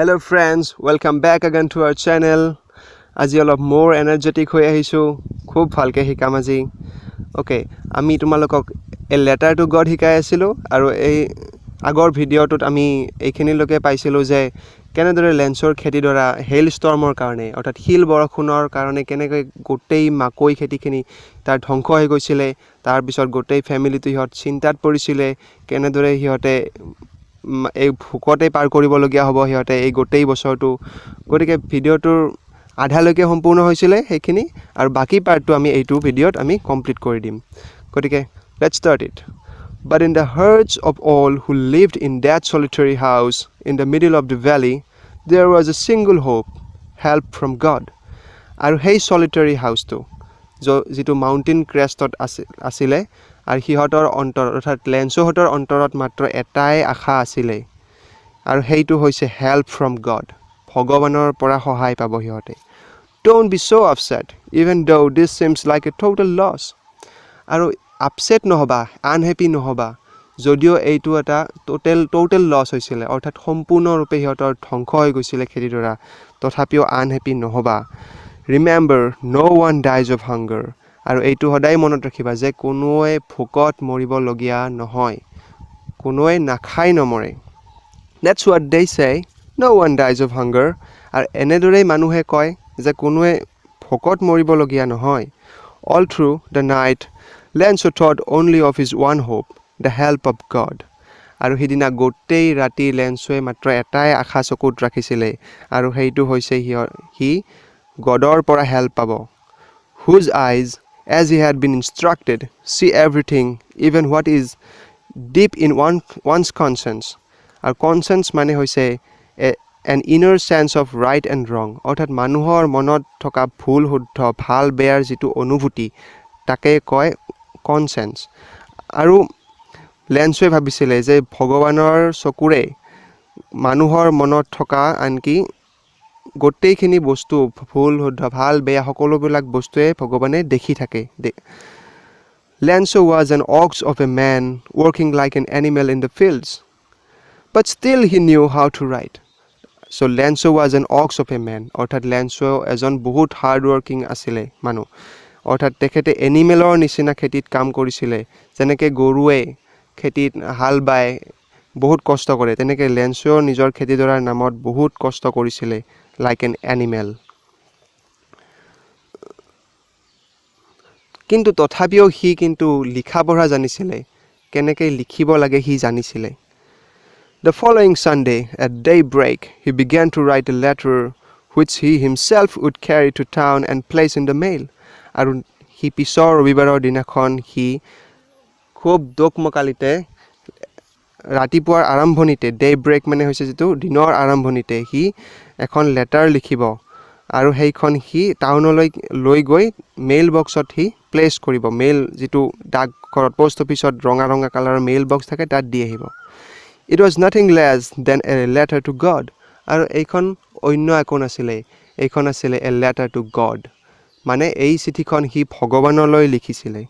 Hello friends, welcome back again to our channel. আজি অলপ মোৰ এনাৰ্জেটিক হৈ আহিছোঁ, খুব ভালকৈ শিকাম আজি। অ'কে, আমি তোমালোকক এ লেটাৰ টু গড শিকাই আছিলোঁ আৰু এই আগৰ ভিডিঅ'টোত আমি এইখিনিলৈকে পাইছিলোঁ যে কেনেদৰে লেঞ্চৰ খেতিডৰা হেইল ষ্টৰ্মৰ কাৰণে, অৰ্থাৎ শিল বৰষুণৰ কাৰণে কেনেকৈ গোটেই মাকৈ খেতিখিনি তাৰ ধ্বংস হৈ গৈছিলে। তাৰপিছত গোটেই ফেমিলিটো সিহঁত চিন্তাত পৰিছিলে, কেনেদৰে সিহঁতে এই ভোকতে পাৰ কৰিবলগীয়া হ'ব সিহঁতে এই গোটেই বছৰটো। গতিকে ভিডিঅ'টোৰ আধালৈকে সম্পূৰ্ণ হৈছিলে সেইখিনি আৰু বাকী পাৰ্টটো আমি এইটো ভিডিঅ'ত আমি কমপ্লিট কৰি দিম। গতিকে let's start it. But in the hearts of all who lived in that solitary house in the middle of the valley, there was a single hope: help from God. আৰু সেই চলিটাৰী হাউচটো যিটো মাউণ্টেইন ক্ৰেষ্টত আছিলে আৰু সিহঁতৰ অন্তৰত, অৰ্থাৎ লেঞ্চোহঁতৰ অন্তৰত মাত্ৰ এটাই আশা আছিলে আৰু সেইটো হৈছে হেল্প ফ্ৰম গড, ভগৱানৰ পৰা সহায় পাব সিহঁতে। Don't be so upset, even though this seems like a total loss. আৰু আপছেট নহ'বা, আনহেপী নহ'বা, যদিও এইটো এটা ট'টেল লছ হৈছিলে, অৰ্থাৎ সম্পূৰ্ণৰূপে সিহঁতৰ ধ্বংস হৈ গৈছিলে খেতিডৰা, তথাপিও আনহেপী নহ'বা। Remember, no one dies of hunger. আৰু এইটো সদায় মনত ৰাখিবা যে কোনোৱে ভোকত মৰিবলগীয়া নহয়, কোনোৱে নাখাই নমৰে। That's what they say, no one dies of hunger. আৰু এনেদৰেই মানুহে কয় যে কোনোৱে ভোকত মৰিবলগীয়া নহয়। All through the night, Lencho thought only of his one hope, the help of God. আৰু সিদিনা গোটেই ৰাতি লেঞ্চোৱে মাত্ৰ এটাই আশা চকুত ৰাখিছিলে আৰু সেইটো হৈছে সি গডৰ পৰা হেল্প পাব, whose eyes, as he had been instructed, see everything, even what is deep in one's conscience. আৰু কনচেঞ্চ মানে হৈছে an inner sense of right and wrong, অৰ্থাৎ মানুহৰ মনত থকা ভুল শুদ্ধ, ভাল বেয়াৰ যিটো অনুভূতি, তাকে কয় কনচেঞ্চ। আৰু লেঞ্চোৱে ভাবিছিলে যে ভগৱানৰ চকুৰে মানুহৰ মনত থকা আনকি গোটেইখিনি বস্তু, ভুল শুদ্ধ, ভাল বেয়া, সকলোবিলাক বস্তুৱে ভগৱানে দেখি থাকে। Lencho was an ox of a man, working like an animal in the fields, but still he knew how to write. So Lencho was an ox of a man, অৰ্থাৎ লেঞ্চো এজন বহুত হাৰ্ড ৱৰ্কিং আছিলে মানুহ, অৰ্থাৎ তেখেতে এনিমেলৰ নিচিনা খেতিত কাম কৰিছিলে। যেনেকৈ গৰুৱে খেতিত হাল বায় বহুত কষ্ট কৰে, তেনেকৈ লেঞ্চোৱেও নিজৰ খেতিডৰাৰ নামত বহুত কষ্ট কৰিছিলে, লাইক এন এনিমেল। কিন্তু তথাপিও সি কিন্তু লিখা পঢ়া জানিছিলে, কেনেকৈ লিখিব লাগে সি জানিছিলে। The following Sunday, at daybreak, he began to write a letter which he himself would carry to town and place in the mail. আৰু সি পিছৰ ৰবিবাৰৰ দিনাখন সি খুব দোকমোকালিতে ৰাতিপুৱাৰ আৰম্ভণিতে, ডে ব্ৰেক মানে হৈছে যিটো দিনৰ আৰম্ভণিতে, সি এখন লেটাৰ লিখিব আৰু সেইখন সি টাউনলৈ লৈ গৈ মেইল বক্সত সি প্লেচ কৰিব। মেইল যিটো ডাকঘৰত, প'ষ্ট অফিচত ৰঙা ৰঙা কালাৰৰ মেইল বক্স থাকে, তাত দি আহিব। It was nothing less than a letter to God. আৰু এইখন অন্য একো নাছিলে, এইখন আছিলে এ লেটাৰ টু গড, মানে এই চিঠিখন সি ভগৱানলৈ লিখিছিলে।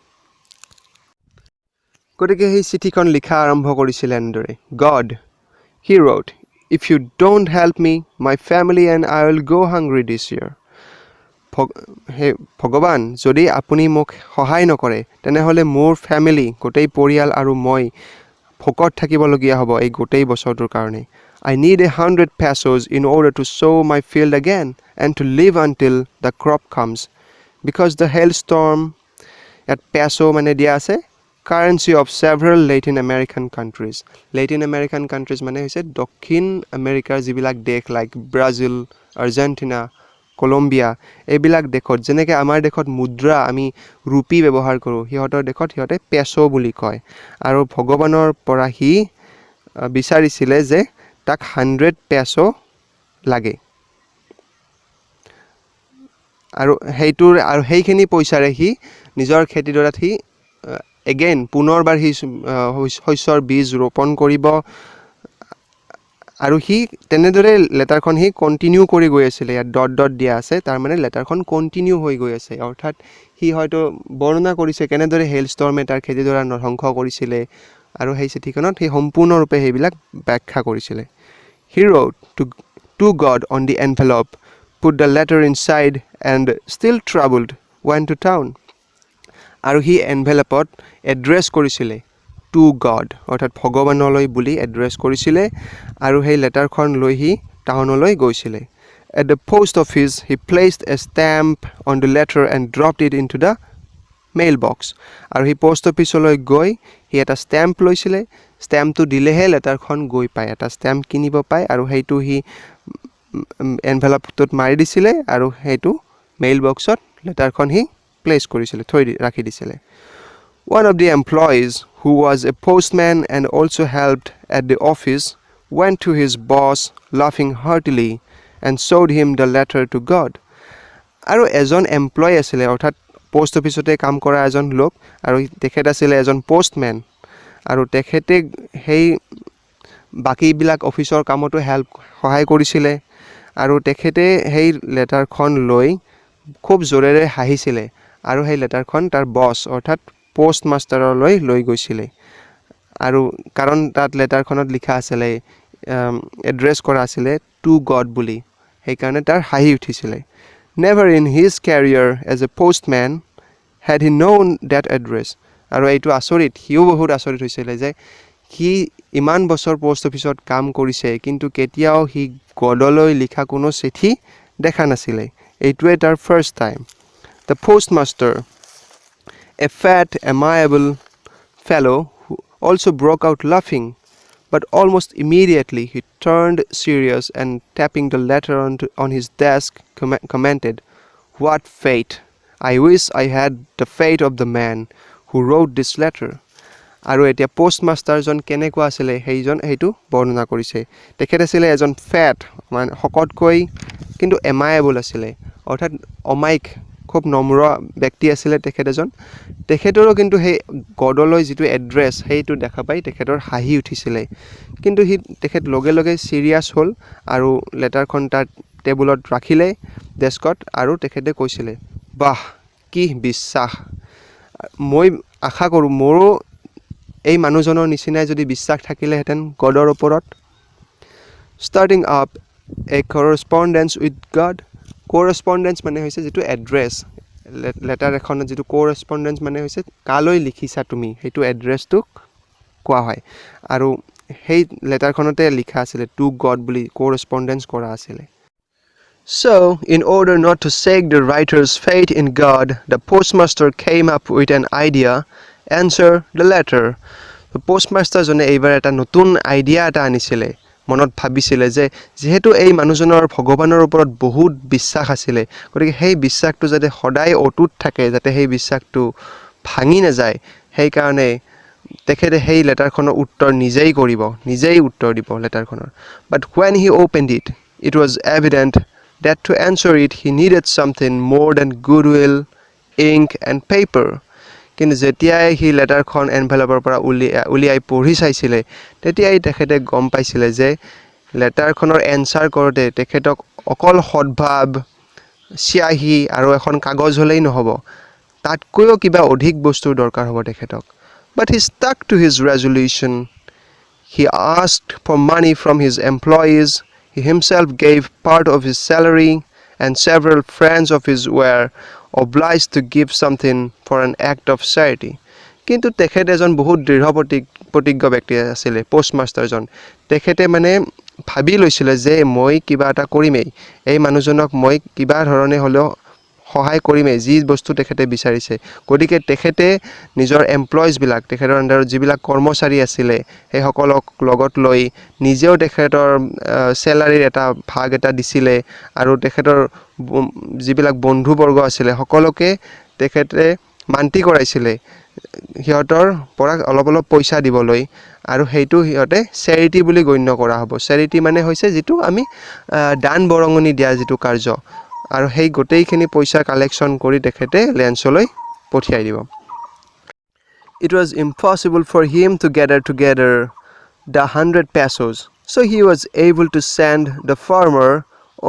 গতিকে সেই চিঠিখন লিখা আৰম্ভ কৰিছিলে এনেদৰে। God, he wrote, if you don't help me, my family and I will go hungry this year. হে ভগৱান, যদি আপুনি মোক সহায় নকৰে, তেনেহ'লে মোৰ ফেমিলি, গোটেই পৰিয়াল আৰু মই ভোকত থাকিবলগীয়া হ'ব এই গোটেই বছৰটোৰ কাৰণে। I need 100 pesos in order to sow my field again and to live until the crop comes, because the hail storm. ইয়াত পেছো মানে দিয়া আছে currency of several Latin American countries. Latin American countries মানে হৈছে দক্ষিণ আমেৰিকাৰ যিবিলাক দেশ, লাইক ব্ৰাজিল, আৰ্জেণ্টিনা, কলম্বিয়া, এইবিলাক দেশত যেনেকৈ আমাৰ দেশত মুদ্ৰা আমি ৰুপি ব্যৱহাৰ কৰোঁ, সিহঁতৰ দেশত সিহঁতে পেছো বুলি কয়। আৰু ভগৱানৰ পৰা সি বিচাৰিছিলে যে তাক 100 পেছো লাগে আৰু সেইটোৰ আৰু সেইখিনি পইচাৰে সি নিজৰ খেতিডৰাত সি এগেইন পুনৰবাৰ সি শস্যৰ বীজ ৰোপণ কৰিব। আৰু সি তেনেদৰে লেটাৰখন সি কণ্টিনিউ কৰি গৈ আছিলে। ইয়াত ডট ডট দিয়া আছে, তাৰমানে লেটাৰখন কণ্টিনিউ হৈ গৈ আছে, অৰ্থাৎ সি হয়তো বৰ্ণনা কৰিছে কেনেদৰে হেল ষ্টৰ্মে তাৰ খেতিডৰা ধ্বংস কৰিছিলে আৰু সেই চিঠিখনত সি সম্পূৰ্ণৰূপে সেইবিলাক ব্যাখ্যা কৰিছিলে। He wrote to "To God" on the envelope, put the letter inside, and, still troubled, went to town. আৰু সি এনভেলপত এড্ৰেছ কৰিছিলে টু গড, অৰ্থাৎ ভগৱানলৈ বুলি এড্ৰেছ কৰিছিলে আৰু সেই লেটাৰখন লৈ সি টাউনলৈ গৈছিলে। At the post office, he placed a stamp on the letter and dropped it into the mail box. আৰু সি পষ্ট অফিচলৈ গৈ সি এটা ষ্টেম্প লৈছিলে। ষ্টেম্পটো দিলেহে লেটাৰখন গৈ পায়। এটা ষ্টেম্প কিনিব পায় আৰু সেইটো সি এনভেলপটোত মাৰি দিছিলে আৰু সেইটো মেইল বক্সত লেটাৰখন সি প্লেচ কৰিছিলে, থৈ দি ৰাখি দিছিলে। One of the employees, who was a postman and also helped at the office, went to his boss, laughing heartily, and showed him the letter to God. আৰু এজন এমপ্লয় আছিলে, অৰ্থাৎ পষ্ট অফিচতে কাম কৰা এজন লোক আৰু তেখেত আছিলে এজন পষ্টমেন আৰু তেখেতে সেই বাকীবিলাক অফিচৰ কামতো হেল্প সহায় কৰিছিলে আৰু তেখেতে সেই লেটাৰখন লৈ খুব জোৰেৰে হাঁহিছিলে আৰু সেই লেটাৰখন তাৰ বছ, অৰ্থাৎ পষ্ট মাষ্টাৰলৈ লৈ গৈছিলে। আৰু কাৰণ তাত লেটাৰখনত লিখা আছিলে, এড্ৰেছ কৰা আছিলে টু গড বুলি, সেইকাৰণে তাৰ হাঁহি উঠিছিলে। Never in his career as a postman had he known that address. আৰু এইটো আচৰিত, সিও বহুত আচৰিত হৈছিলে যে সি ইমান বছৰ পষ্ট অফিচত কাম কৰিছে, কিন্তু কেতিয়াও সি গডলৈ লিখা কোনো চিঠি দেখা নাছিলে। এইটোৱে তাৰ first time. The postmaster, a fat, amiable fellow, who also broke out laughing, but almost immediately he turned serious and, tapping the letter on his desk, commented, "What faith! I wish I had the faith of the man who wrote this letter." আৰু এতিয়া পষ্টমাষ্টাৰজন কেনেকুৱা আছিলে সেইজন, সেইটো বৰ্ণনা কৰিছে। তেখেত আছিলে এজন ফেট, মানে শকতকৈ, কিন্তু এমায়েবল আছিলে, অৰ্থাৎ অমায়িক, খুব নম্ৰ ব্যক্তি আছিলে তেখেত এজন। তেখেতৰো কিন্তু সেই গডলৈ যিটো এড্ৰেছ, সেইটো দেখা পাই তেখেতৰ হাঁহি উঠিছিলে। কিন্তু সি তেখেত লগে লগে ছিৰিয়াছ হ'ল আৰু লেটাৰখন তাৰ টেবুলত ৰাখিলে, ডেস্কত, আৰু তেখেতে কৈছিলে, "বাহ, কি বিশ্বাস! মই আশা কৰোঁ মোৰো এই মানুহজনৰ নিচিনাই যদি বিশ্বাস থাকিলেহেঁতেন গডৰ ওপৰত।" Starting up a correspondence with God. কৰস্পণ্ডেঞ্চ মানে হৈছে যিটো এড্ৰেছ, লেটাৰ এখনত যিটো কৰস্পণ্ডেঞ্চ মানে হৈছে কালৈ লিখিছা তুমি, সেইটো এড্ৰেছটোক কোৱা হয়। আৰু সেই লেটাৰখনতে লিখা আছিলে টু গড বুলি, কৰস্পণ্ডেঞ্চ কৰা আছিলে। So, in order not to shake the writer's faith in God, the postmaster came up with an idea: answer the letter. পষ্টমাষ্টাৰজনে এইবাৰ এটা নতুন আইডিয়া এটা আনিছিলে। মনত ভাবিছিলে যে যিহেতু এই মানুহজনৰ ভগৱানৰ ওপৰত বহুত বিশ্বাস আছিলে, গতিকে সেই বিশ্বাসটো যাতে সদায় অটুট থাকে, যাতে সেই বিশ্বাসটো ভাঙি নাযায়, সেইকাৰণে তেখেতে সেই লেটাৰখনৰ উত্তৰ নিজেই কৰিব, নিজেই উত্তৰ দিব লেটাৰখনৰ। But when he opened it, it was evident that to answer it he needed something more than goodwill, ink and paper. কিন্তু যেতিয়াই সি লেটাৰখন এনভেলপৰ পৰা উলিয়াই পঢ়ি চাইছিলে, তেতিয়াই তেখেতে গম পাইছিলে যে লেটাৰখনৰ এনচাৰ কৰোঁতে তেখেতক অকল সদ্ভাৱ, চিয়াহী আৰু এখন কাগজ হ'লেই নহ'ব, তাতকৈও কিবা অধিক বস্তুৰ দৰকাৰ হ'ব তেখেতক। But he stuck to his resolution. He asked for money from his employees. He himself gave part of his salary, and several friends of his were obliged to give something for an act of charity. কিন্তু তেখেত এজন বহুত দৃঢ় প্ৰতিজ্ঞ ব্যক্তি আছিলে পষ্টমাষ্টাৰজন। তেখেতে মানে ভাবি লৈছিলে যে মই কিবা এটা কৰিমেই, এই মানুহজনক মই কিবা ধৰণে হ'লেও সহায় কৰিমেই, যি বস্তু তেখেতে বিচাৰিছে। গতিকে তেখেতে নিজৰ এমপ্লয়িজবিলাক, তেখেতৰ আণ্ডাৰত যিবিলাক কৰ্মচাৰী আছিলে, সেইসকলক লগত লৈ নিজেও তেখেতৰ চেলাৰীৰ এটা ভাগ এটা দিছিলে আৰু তেখেতৰ যিবিলাক বন্ধুবৰ্গ আছিলে, সকলোকে তেখেতে মান্তি কৰাইছিলে সিহঁতৰ পৰা অলপ অলপ পইচা দিবলৈ আৰু সেইটো সিহঁতে চেৰিটি বুলি গণ্য কৰা হ'ব। চেৰিটি মানে হৈছে যিটো আমি দান বৰঙণি দিয়া যিটো কাৰ্য। আৰু সেই গোটেইখিনি পইচা কালেকশ্যন কৰি তেখেতে লেঞ্চলৈ পঠিয়াই দিব। It was impossible for him to gather together the 100 pesos, so he was able to send the farmer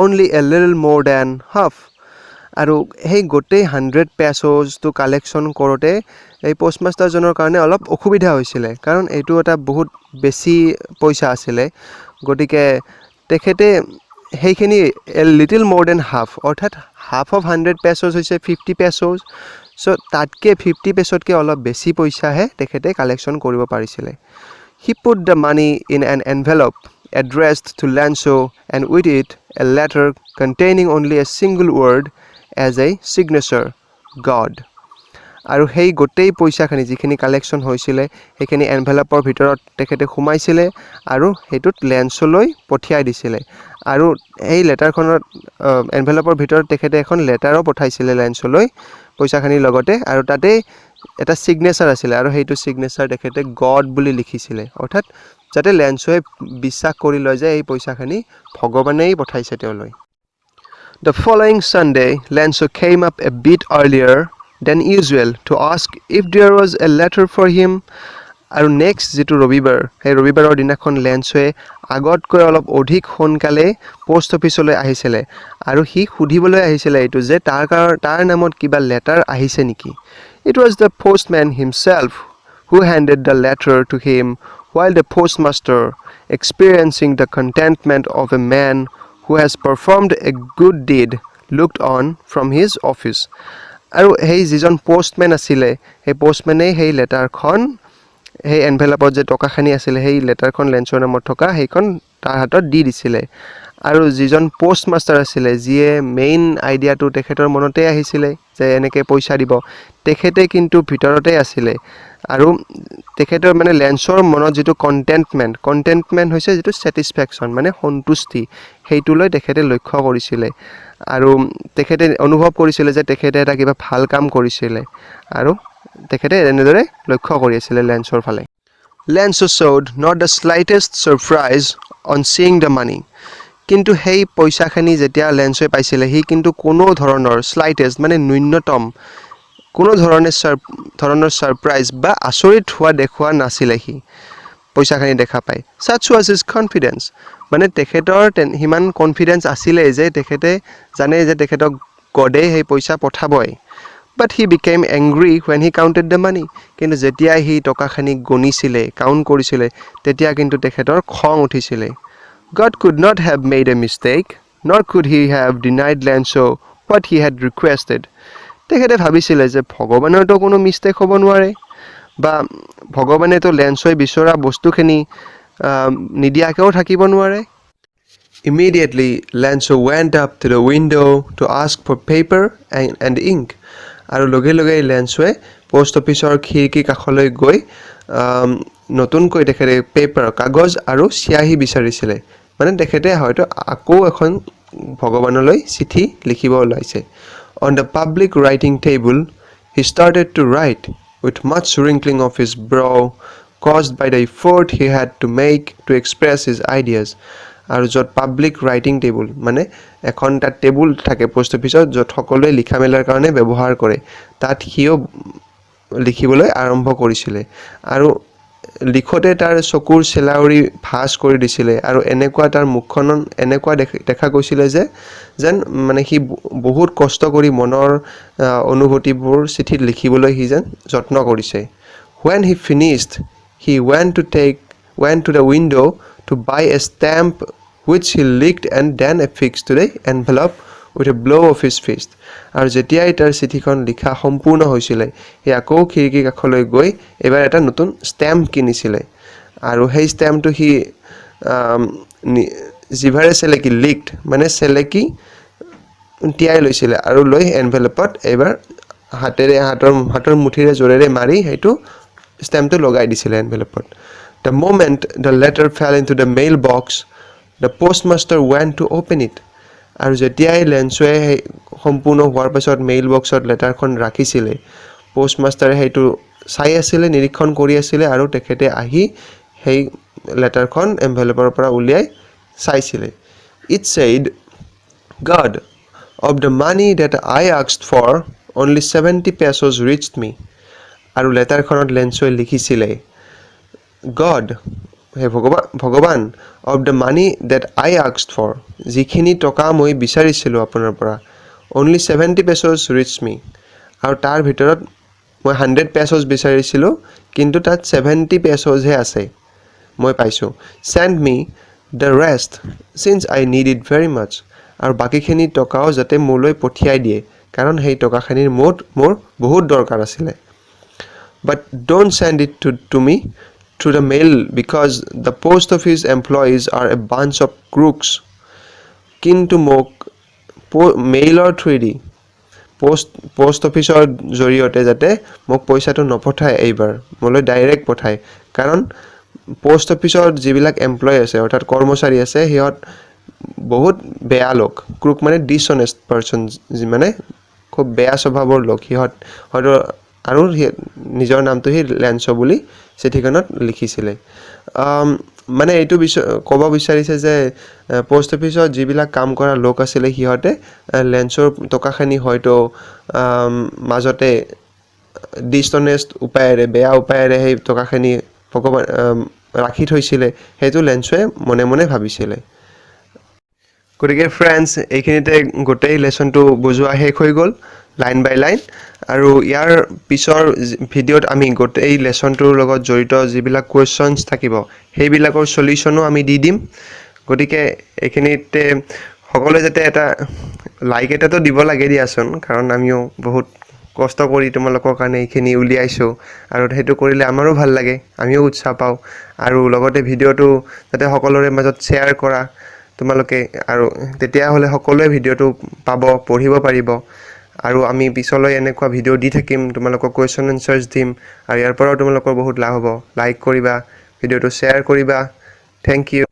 only a little more than half. আৰু সেই গোটেই 100 পেচ'জটো কালেকশ্যন কৰোঁতে এই পষ্টমাষ্টাৰজনৰ কাৰণে অলপ অসুবিধা হৈছিলে, কাৰণ এইটো এটা বহুত বেছি পইচা আছিলে। গতিকে তেখেতে সেইখিনি a little more than half, অৰ্থাৎ হাফ অফ 100 পেচ'জ হৈছে 50 পেচ'জ। চ' তাতকৈ 50 পেচ'তকৈ অলপ বেছি পইচাহে তেখেতে কালেকশ্যন কৰিব পাৰিছিলে। He put the money in an envelope addressed to Lencho and with it a letter containing only a single word as a signature, "God." আৰু সেই গোটেই পইচাখিনি যিখিনি কালেকশ্যন হৈছিলে, সেইখিনি এনভেলপৰ ভিতৰত তেখেতে সোমাইছিলে আৰু সেইটোত লেন্সলৈ পঠিয়াই দিছিলে। আৰু সেই লেটাৰখনত, এনভেলপৰ ভিতৰত তেখেতে এখন লেটাৰো পঠাইছিলে লেন্সলৈ পইচাখিনিৰ লগতে। আৰু তাতেই এটা ছিগনেচাৰ আছিলে আৰু সেইটো ছিগনেচাৰ তেখেতে গড বুলি লিখিছিলে, অৰ্থাৎ যাতে লেন্সৱে বিশ্বাস কৰি লয় যে এই পইচাখিনি ভগৱানেই পঠাইছে তেওঁলৈ। The following Sunday, Lencho came up a bit earlier than usual to ask if there was a letter for him. আৰু নেক্সট যিটো ৰবিবাৰ, সেই ৰবিবাৰৰ দিনাখন লেন্সৱে আগতকৈ অলপ অধিক সোনকালে প'ষ্ট অফিচলৈ আহিছিলে আৰু সি সুধিবলৈ আহিছিলে এইটো যে তাৰ নামত কিবা লেটাৰ আহিছে নেকি। It was the postman himself who handed the letter to him, while the postmaster, experiencing the contentment of a man who has performed a good deed, looked on from his office. আৰু সেই যিজন postmen আছিলে, সেই পষ্টমেনেই সেই লেটাৰখন, সেই এনভেলপত যে টকাখিনি আছিলে, সেই লেটাৰখন লেন্সৰ নামত থকা সেইখন তাৰ হাতত দি দিছিলে। আৰু যিজন পষ্ট মাষ্টাৰ আছিলে, যিয়ে মেইন আইডিয়াটো তেখেতৰ মনতেই আহিছিলে যে এনেকৈ পইচা দিব, তেখেতে কিন্তু ভিতৰতে আছিলে। আৰু তেখেতৰ মানে লেন্সৰ মনত যিটো কণ্টেণ্টমেণ্ট, কণ্টেণ্টমেণ্ট হৈছে যিটো ছেটিছফেকশ্যন, মানে সন্তুষ্টি, সেইটোলৈ তেখেতে লক্ষ্য কৰিছিলে। আৰু তেখেতে অনুভৱ কৰিছিলে যে তেখেতে এটা কিবা ভাল কাম কৰিছিলে আৰু তেখেতে এনেদৰে লক্ষ্য কৰি আছিলে লেন্সৰ ফালে। Lencho showed not the slightest surprise on seeing the money. কিন্তু সেই পইচাখিনি যেতিয়া লেন্সে পাইছিলে, সি কিন্তু কোনো ধৰণৰ শ্লাইটেষ্ট মানে ন্যূনতম কোনো ধৰণৰ ছাৰপ্ৰাইজ বা আচৰিত হোৱা দেখুওৱা নাছিলে সি পইচাখিনি দেখা পাই। Such was his confidence. মানে তেখেতৰ সিমান কনফিডেঞ্চ আছিলে যে তেখেতে জানে যে তেখেতক গডে সেই পইচা পঠাবই। But he became angry when he counted the money. কিন্তু যেতিয়া সি টকাখিনি গণিছিলে, কাউণ্ট কৰিছিলে, তেতিয়া কিন্তু তেখেতৰ খং উঠিছিলে। God could not have made a mistake, nor could he have denied Lencho what he had requested. তেখেতে ভাবিছিলে যে ভগৱানৰতো কোনো মিষ্টেক হ'ব নোৱাৰে বা ভগৱানেতো লেন্সই বিচৰা বস্তুখিনি নিদিয়াকৈও থাকিব নোৱাৰে। Immediately, Lencho went up to the window to ask for paper and ink. আৰু লগে লগে লেন্সোৱে পষ্ট অফিচৰ খিৰিকীৰ কাষলৈ গৈ নতুনকৈ তেখেতে পেপাৰ, কাগজ আৰু চিয়াহী বিচাৰিছিলে। মানে তেখেতে হয়তো আকৌ এখন ভগৱানলৈ চিঠি লিখিব ওলাইছে। On the public writing table he started to write with much wrinkling of his brow, caused by the effort he had to make to express his ideas. আৰু য'ত পাব্লিক ৰাইটিং টেবুল, মানে এখন তাত টেবুল থাকে post অফিচত, য'ত সকলোৱে লিখা মেলাৰ কাৰণে ব্যৱহাৰ কৰে, তাত সিও লিখিবলৈ আৰম্ভ কৰিছিলে। আৰু লিখোঁতে তাৰ চকুৰ চেলাউৰি ভাঁজ কৰি দিছিলে আৰু এনেকুৱা তাৰ মুখখন এনেকুৱা দেখা গৈছিলে যে যেন মানে সি বহুত কষ্ট কৰি মনৰ অনুভূতিবোৰ চিঠিত লিখিবলৈ সি যেন যত্ন কৰিছে। When he finished, he went to the window to buy a stamp, which he licked and then affixed to the envelope with a blow of his fist. আৰু যেতিয়াই তাৰ চিঠিখন লিখা সম্পূৰ্ণ হৈছিলে, সি আকৌ খিৰিকীৰ কাষলৈ গৈ এইবাৰ এটা নতুন ষ্টেম্প কিনিছিলে। আৰু সেই ষ্টেম্পটো সি জিভাৰে চেলেকি, লিকড মানে চেলেকি, তিয়াই লৈছিলে আৰু লৈ এনভেলপত এইবাৰ হাতেৰে হাতৰ মুঠিৰে জোৰেৰে মাৰি সেইটো ষ্টেম্পটো লগাই দিছিলে এনভেলপত। The moment the letter fell into the mail box, the postmaster went to open it. আৰু যেতিয়াই লেন্সোৱে সেই সম্পূৰ্ণ হোৱাৰ পাছত মেইল বক্সত লেটাৰখন ৰাখিছিলে, পষ্টমাষ্টাৰে সেইটো চাই আছিলে, নিৰীক্ষণ কৰি আছিলে আৰু তেখেতে আহি সেই লেটাৰখন এনভেলপৰ পৰা উলিয়াই চাইছিলে। It said, "God, of the money that I asked for, only 70 pesos reached me." আৰু লেটাৰখনত লেন্সোৱে লিখিছিলে, গড, হে ভগৱান, of the money that I asked for, যিখিনি টকা মই বিচাৰিছিলোঁ আপোনাৰ পৰা, only 70 pesos reached me. আৰু তাৰ ভিতৰত মই 100 পেচ'জ বিচাৰিছিলোঁ, কিন্তু তাত 70 পেচ'জহে আছে, মই পাইছোঁ। Send me the rest, since I need it very much. আৰু বাকীখিনি টকাও যাতে মোলৈ পঠিয়াই দিয়ে, কাৰণ সেই টকাখিনিৰ মোৰ বহুত দৰকাৰ আছিলে। But don't send it to me through the mail, because the post office employees are a bunch of crooks. কিন্তু মোক মেইলৰ থ্ৰুৱেদি, পষ্ট অফিচৰ জৰিয়তে যাতে মোক পইচাটো নপঠায় এইবাৰ, মোলৈ ডাইৰেক্ট পঠায়, কাৰণ পষ্ট অফিচত যিবিলাক এমপ্লয় আছে, অৰ্থাৎ কৰ্মচাৰী আছে, সিহঁত বহুত বেয়া লোক। ক্ৰুক মানে ডিছঅনেষ্ট পাৰ্চন, মানে খুব বেয়া স্বভাৱৰ লোক সিহঁত হয়তো। আৰু নিজৰ নামটো সি লেঞ্চ বুলি চিঠিখনত লিখিছিলে। মানে এইটো ক'ব বিচাৰিছে যে পষ্ট অফিচত যিবিলাক কাম কৰা লোক আছিলে, সিহঁতে লেঞ্চৰ টকাখিনি হয়তো মাজতে ডিছঅনেষ্ট উপায়েৰে, বেয়া উপায়েৰে সেই টকাখিনি ভগৱান ৰাখি থৈছিলে, সেইটো লেঞ্চোৱে মনে মনে ভাবিছিলে। গতিকে ফ্ৰেণ্ডছ, এইখিনিতে গোটেই লেচনটো বুজোৱা শেষ হৈ গ'ল লাইন বাই লাইন। আৰু ইয়াৰ পিছৰ ভিডিঅ'ত আমি গোটেই লেচনটোৰ লগত জড়িত যিবিলাক কুৱেশ্যনছ থাকিব, সেইবিলাকৰ চলিউশ্যনো আমি দি দিম। গতিকে এইখিনিতে সকলোৱে যাতে এটা লাইক এটাতো দিব লাগে দিয়াচোন, কাৰণ আমিও বহুত কষ্ট কৰি তোমালোকৰ কাৰণে এইখিনি উলিয়াইছোঁ আৰু সেইটো কৰিলে আমাৰো ভাল লাগে, আমিও উৎসাহ পাওঁ। আৰু লগতে ভিডিঅ'টো যাতে সকলোৰে মাজত শ্বেয়াৰ কৰা তোমালোকে আৰু তেতিয়াহ'লে সকলোৱে ভিডিঅ'টো পাব, পঢ়িব পাৰিব। আৰু আমি পিছলৈ এনেকুৱা ভিডিঅ' দি থাকিম, তোমালোকক কুৱেশ্যন এনচাৰ্ছ দিম আৰু ইয়াৰ পৰাও তোমালোকৰ বহুত লাভ হ'ব। লাইক কৰিবা, ভিডিঅ'টো শ্বেয়াৰ কৰিবা। Thank you.